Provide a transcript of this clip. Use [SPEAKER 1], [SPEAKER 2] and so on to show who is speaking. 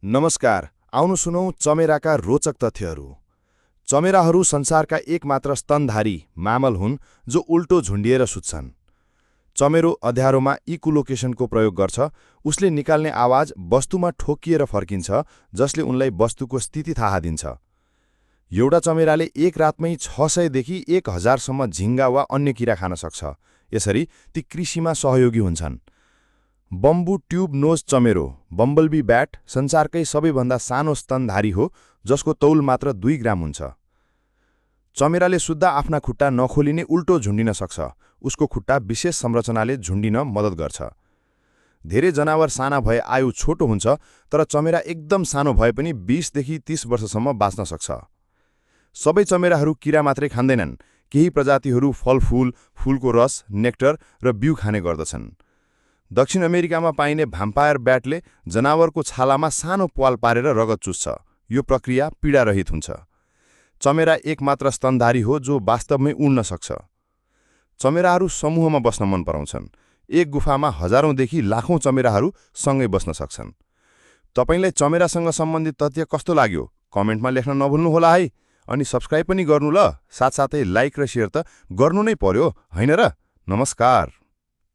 [SPEAKER 1] नमस्कार, आउनु सुनौं चमेराका रोचक तथ्यहरू। चमेराहरू संसारका एकमात्र स्तनधारी मामल हुन् जो उल्टो झुन्डिएर सुत्छन्। चमेरो अँध्यारोमा इकोलोकेसनको प्रयोग गर्छ। उसले निकाल्ने आवाज वस्तुमा ठोक्किएर फर्किन्छ, जसले उनलाई वस्तुको स्थिति थाहा दिन्छ। एउटा चमेराले एक रातमै 600 देखि 1000 सम्म झिङ्गा वा अन्य किरा खान सक्छ। यसरी ती कृषिमा सहयोगी हुन्छन्। बम्बू ट्युब नोज चमेरो बम्बलबी ब्याट संसारकै सबैभन्दा सानो स्तनधारी हो, जसको तौल मात्र 2 ग्राम हुन्छ। चमेराले सुत्दा आफ्ना खुट्टा नखोलिने उल्टो झुन्डिन सक्छ। उसको खुट्टा विशेष संरचनाले झुन्डिन मद्दत गर्छ। धेरै जनावर साना भए आयु छोटो हुन्छ, तर चमेरा एकदम सानो भए पनि 20 देखि 30 वर्षसम्म बाँच्न सक्छ। सबै चमेराहरू किरा मात्रै खाँदैनन्। केही प्रजातिहरू फलफूल, फूलको रस, नेक्टर र बिउ खाने गर्दछन्। दक्षिण अमेरिकामा पाइने भ्याम्पायर ब्याटले जनावरको छालामा सानो प्वाल पारेर रगत चुस्छ। यो प्रक्रिया पीडारहित हुन्छ। चमेरा एकमात्र स्तनधारी हो जो वास्तवमै उड्न सक्छ। चमेराहरू समूहमा बस्न मन पराउँछन्। एक गुफामा हजारौंदेखि लाखौं चमेराहरू सँगै बस्न सक्छन्। तपाईलाई चमेरासँग सम्बन्धित तथ्य कस्तो लाग्यो? कमेन्टमा लेख्न नभुल्नुहोला है। अनि सब्स्क्राइब पनि गर्नु ल। साथसाथै लाइक र शेयर त गर्नु नै पर्यो, हैन र? नमस्कार।